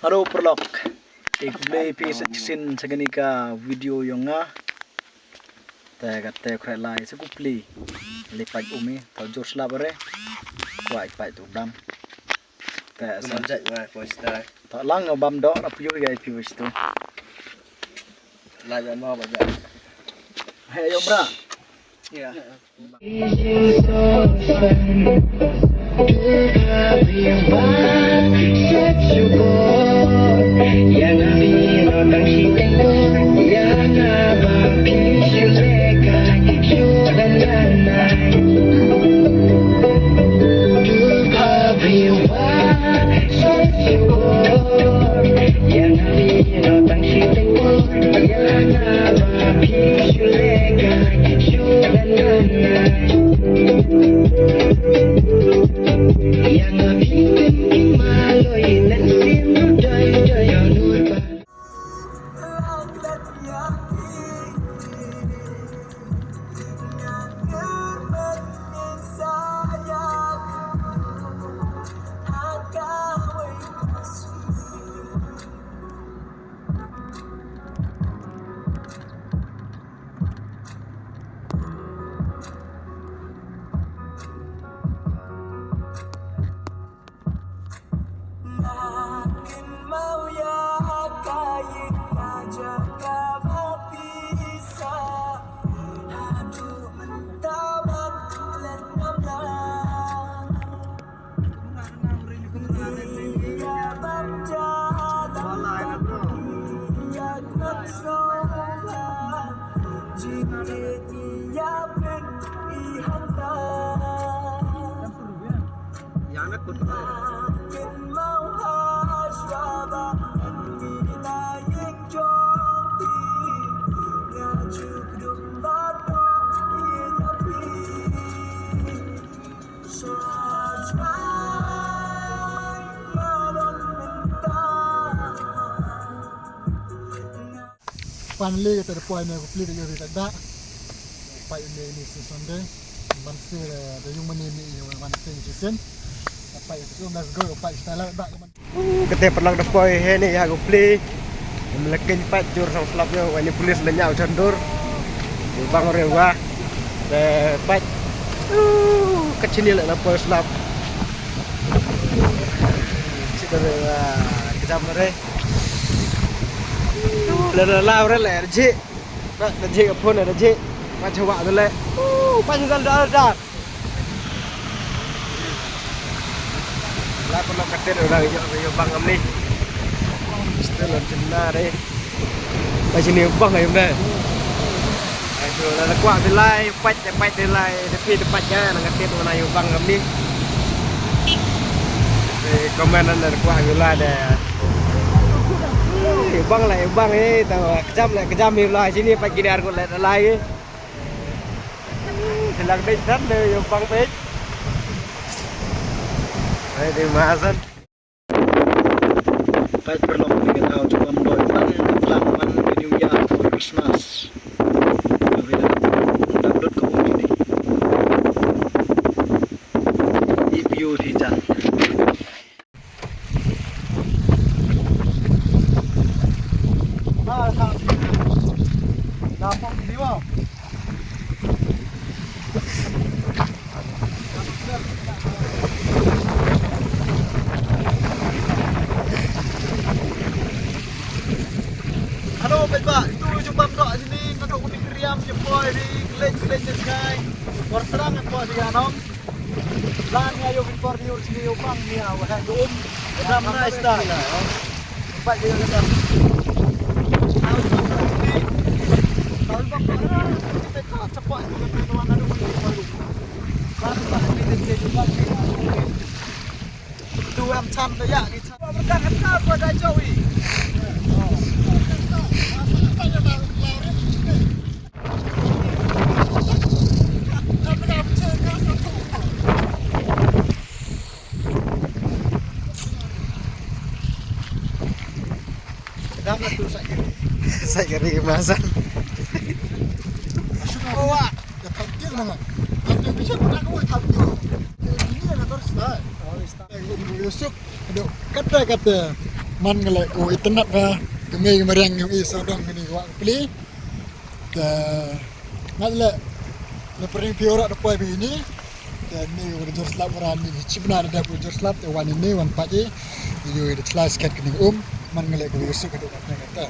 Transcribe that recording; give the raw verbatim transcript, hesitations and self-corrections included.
Hello paralok. Te khublei phi sa shisien sha kane ka video jong nga. Te kata khreh lai sa khublei. Lei pait um i, to jur slap re. Kwah i pait tu dam. Te sa. Kumam jait ma poster. To lang bam do na pio ya pio sto. Lai ma ba jait. Hey, yo, bra. Ya. Finally, kata da poi ne, khublei da ïoh ri da. Pait ne ni si Sunday. Ban si da yung mane ni ïoh ban si ni si sin. Pait tu, let's go, pait style da. Kata paralok da poi hi ne ïa khublei. Ym la kynpait jur sang slap ïa, wa ni police la ñiaw chandur. Bang re wa. Te pait. Ka chini la poi slap. Chini re wa. Ka jam re. La la la re le ji. Ba da ji ka phone da ji. Ba chawa le. Ba ji dal dal dal. La ko no kater la yo yo bang amni. Still on chinna re. Ba sini bang ayo ne. Ayo la la kwa bilai, pat pat bilai, de pi de pat ya na kater na yo bang amni. Eh, comment na kwa bilai de. Eh, bang la bang eh, ta kejam la kejam ni la sini pat kini ar ko la lai. Selang dei dan de yo bang peit. Hai dei masan. Peit paralok, ni ka thaw jubab doi ban lang ban ka New Year or Christmas. Ka wei da dang dot ka um ni. Ipiu hi jan. Hello, peit ba, itu jubab doi sini, naduh kuni keriam je poi di klet klet je skai. Por terang poi di anong. Lan nga ïoh bin por ïoh sini ïoh bang nia wa ha dum. Dam na ista. Ba ïoh dam. Tu am chan da ya ni chan. Ba berkat em ka ba da jawi. Dam la tu sa kiri. Sa kiri masan. Asu ko wa. Ya thaw kiri na nga. Thaw kiri bisa ko na ko thaw kiri. Ini na terus ta. Yusuf. Aduh, kata kata. Man nga leh u itynnad ba ka mei ka mariang ïa u i sawdong kane ka wah ka pli. Te nga leh na pring phi ora da poi ba ini. Te ni u da jor slap ora ni chi bna da dep u jor slap te wan ini wan pait i. Yu da chlai sket kane um man nga leh ka u suk ka duk ka te.